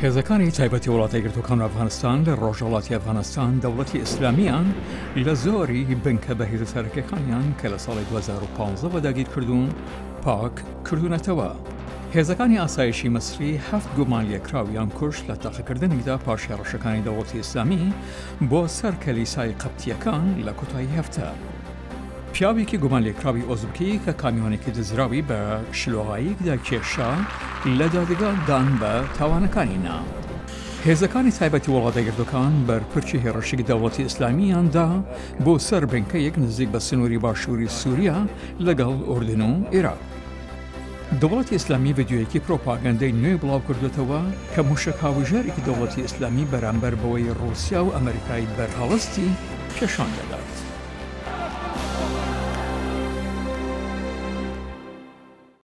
هێزەکانی تایبەتی وڵاتە یەکگرتووەکان و ئەفغانستان لە ڕۆژهەڵاتی ئەفغانستان دەوڵەتی ئیسلامیان لە زۆری بنکە بەهێزە سەرەکیەکانیان کە لە ساڵی 2015 وە داگیر کردوون پاک کردوونەتەوە. هێزەکانی ئاسایشی میسری هەفت گومانلێکراویان کوشت لە تەقەکردنێکدا پاش هێڕشەکانی دەوڵەتی ئیسلامی بۆ سەر کەلیسای قەبتییەکان لە کۆتایی هەفتە. پیاوێکی گومانلێکراوی ئۆزبکی کە کامیۆنێکی دزراوی بە شلۆغاییکدا کێشا لە دادگا دان بە تاوانەکانی نا. هێزەکانی تایبەتی وڵاتە یەکگرتووەکان بەرپرچی هێڕشێکی دەوڵەتی ئیسلامییان دا بۆ سەر بنکەیەک نزیک بە سنووری باشووری سووریا لەگەڵ ئوردن و ئیراق. دەوڵەتی ئیسلامی ڤیدیۆیەکی پرۆپاگەندەی نوێی بڵاوکردووەتەوە کە مووشەکهاوژەرێکی دەوڵەتی ئیسلامی بەرامبەر بەوەی ڕووسیا و ئەمریکای بەرهەڵستی پێشان دەدات.